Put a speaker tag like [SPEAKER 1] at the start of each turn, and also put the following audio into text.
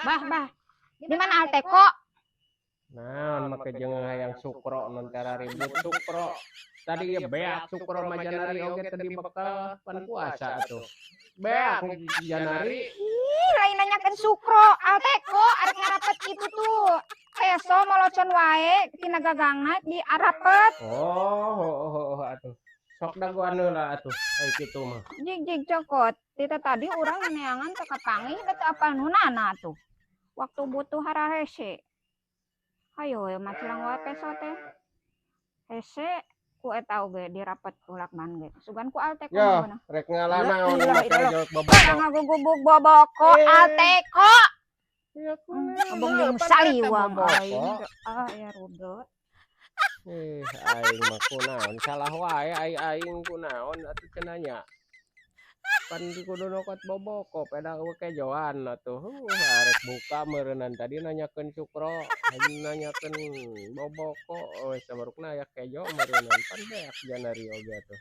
[SPEAKER 1] Bah, bah. Di mana Alteko?
[SPEAKER 2] Naon make jeung hayang sukro non tara ribut sukro. Tadi ya beak sukro mah, janari oge teu dibekal, pan puasa atuh. Beak janari.
[SPEAKER 1] Ih, lain nanyakeun sukro, Alteko arek ngarapet itu tuh. Peso molocon wae tina gagangna diarapet.
[SPEAKER 2] Oh, atuh. Sok dagoan heula atuh, ai kitu mah.
[SPEAKER 1] Jig jig cokot. Tita tadi urang neangan teu kapanggih da teu apal nunana tuh. Waktu butuh hararese. Hayo we macelang wae peso teh. Hese ku eta oge dirapet ulakman ge. Sugan ku Alteko
[SPEAKER 2] Ya,
[SPEAKER 1] mah.
[SPEAKER 2] Rek ngala naon
[SPEAKER 1] Ilah,
[SPEAKER 2] make
[SPEAKER 1] ilah.
[SPEAKER 2] jawab boboko.
[SPEAKER 1] Barang ngagugubug boboko.
[SPEAKER 2] Eh.
[SPEAKER 1] Alteko.
[SPEAKER 2] Ya.
[SPEAKER 1] Abang jeung saliwang aing. Ah ya rudot.
[SPEAKER 2] Eh, aing mah kunaon salah wae ai aing, kunaon atuh cenah nya. Pan kudu nyokot boboko peda euweuh kejoan atuh. Arek buka meureunan tadi nanyakeun sukro, nanyakeun boboko, we sabarukna aya kejo meureunan, pan beak janari oge atuh.